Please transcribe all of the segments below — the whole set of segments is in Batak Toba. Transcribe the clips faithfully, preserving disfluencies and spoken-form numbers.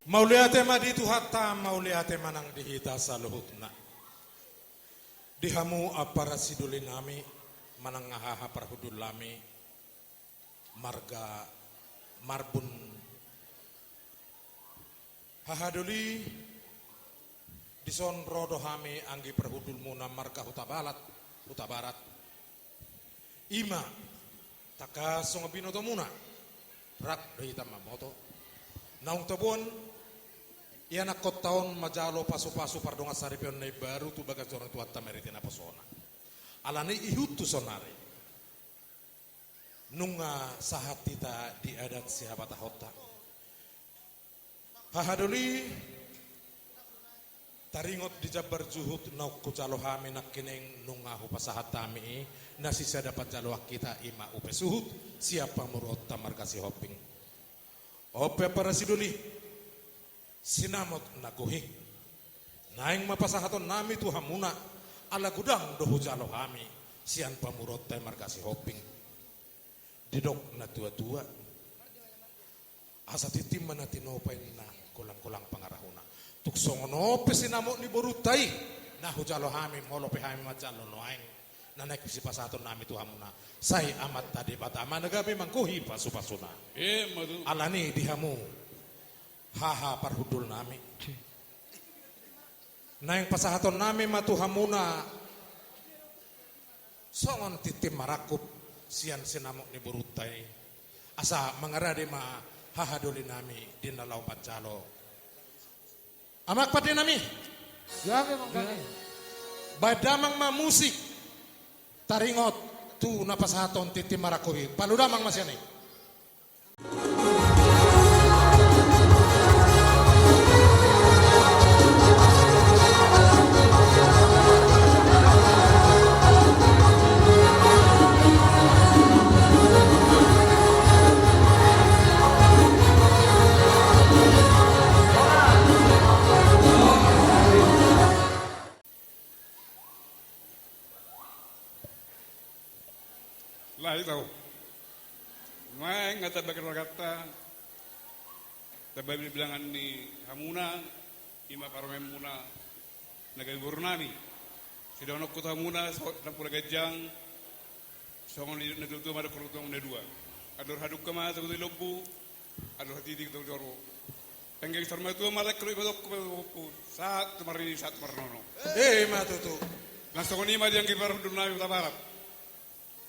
Mauliate ma di Tuhanta, mauliate ma nang di hita saluhutna. Di hamu ampara sidoli nami, manang haha parhundul nami, marga Marbun. Haha doli, dison ro do hami anggi parhundulmuna marga Hutabarat, Hutabarat. Ima, tangkas songon binotomuna, rap do hita mamboto. Naung taboan, ianakhonta on manjalo pasupasu pardongansaripeon na imbaru tu bagas joro ni Tuhanta marhite naposona. Alani i ihut tu sonari, nunga sahat hita di adat sihabatahonta. Haha doli, taringot di jambar juhut naung hujalo hami nangkining, nunga hupasahat hami i, na sisada panjaloan hita ima upa suhut sian pamoruonta marga Sihombing. On pe ampara sidoli, sinamot na gohi, naeng ma pasahaton nami tu hamuna, ala godang do hujalo hami sian pamoruonta i marga Sihombing. Didok na tuatua, asa tintin ma na tinopa inna, golanggolang pangarahutna. Tung songon on pe sinamot ni borunta i, na hujalo hami, molo pe hami manjalo nuaeng, na naeng sipasahaton nami tu hamuna, sai Amanta Debata ma na gabe manggohi pasupasuna. Emma tutu. Alani i di hamu haha parhundul nami, naeng pasahaton nami ma tu hamuna songon tintin marangkup sian sinamot ni borunta i, asa mangarade ma haha doli nami di na laho manjalo. Amang pande nami. Gabe, amang pande. Baen damang ma musik, taringot tu na pasahaton tintin marangkup i. Palu damang ma sian i. Laho i tahu. Nuaeng nga tabagar raganta, tababilangan ni hamuna, ima parumaenmuna na gabe boru nami. Sidohononku tu hamuna, so-, nampuna ganjang, songon i na tuatua ma dohot na dua. Andor hadungka ma togu di lombu, andor hatiti togu di toru. Denggan saur matua ma laengku, ima dohononku ma tu boruku, sahat tu marnini, sahat tu marnono. Emma tutu. Nang songon i ma di anggi parhundul nami Hutabarat.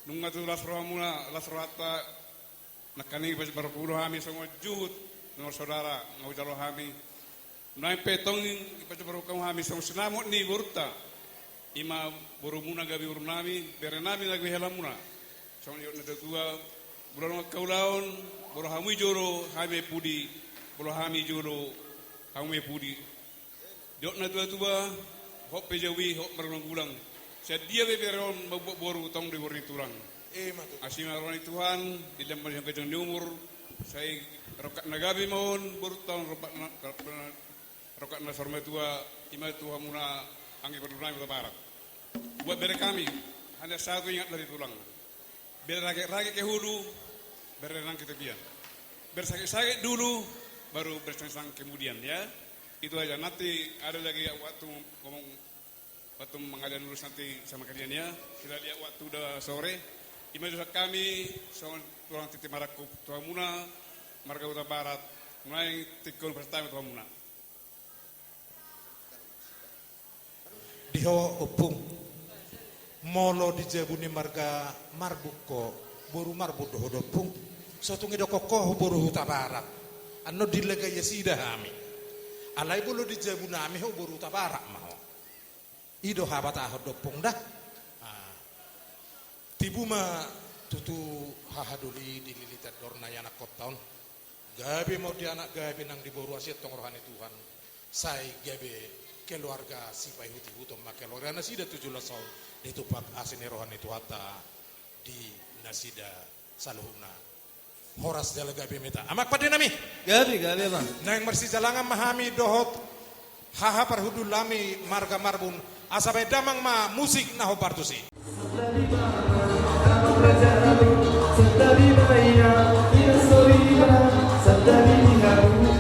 Nunga tutu las rohamuna, las rohanta, nangkaning diparhundul hami songon juhut, songon saudara, nga hujalo hami. Nuaeng pe tong diparhundul hami songon sinamot ni borunta. Ima borumuna gabe boru nami, bere nami na gabe helamuna. Songon i na tuatua, molo adong angka ulaon, molo hamu i jolo, hami ma i pudi, molo hami jolo, hamu ma i pudi. Didok na tuatua, hot pe jabu i, hot ma gulang-gulang. Sian dia pe bere on mambuat boru, tong do i boru ni tulang. Emma tutu. Asi ma roha ni Tuhan, dilehon ma ganjang ni umur, sai rongkap na gabe ma on, borunta on rongkap na, rongkap na saur matua, ima tu hamuna anggi parhundul nami Hutabarat. Buat bere kami, hanya satu ingat dari tulang. Bere ragetrage ke hulu, bere nang ke tepian. Bere sakit-sakit dulu, baru bere senang-senang kemudian, ya. Itu aja. Nanti ada lagi waktu ngomong, waktu mangalian lurus nanti sama kalian, ya. Kita lihat waktu udah sore. Ima dosa kami, songon tulang tintin marangkup tu hamuna, marga Hutabarat, nuaeng tingki on pasahat hami tu hamuna. Di ho ompung, molo di jabu ni marga Marbun ho, boru Marbun do ho da ompung. So tung didokkon ho boru Hutabarat. Annon dilegai nasida hami. Alai molo di jabu nami ho boru Hutabarat ma ho. I do habatahon da ompung da. Ah. Tibu ma tutu haha doli di lilitan dorna ianakhonta on. Gabe ma on di anak, gabe nang di boru, asi tong roha ni Tuhan. Sai gabe keluarga sipaihut-ihuton ma keluarga nasida tu joloan on, ditumpak asi ni roha ni Tuhanta di nasida saluhutna. Horas jala gabe ma hita. Amang pande nami. Gabe, gabe, amang. Naeng marsijalangan ma hami dohot haha parhundul nami marga Marbun. Asa baen damang ma musik na hombar tusi. Santabi ma, amang raja nami, santabi ma ia, ia soriba, santabi di hamu.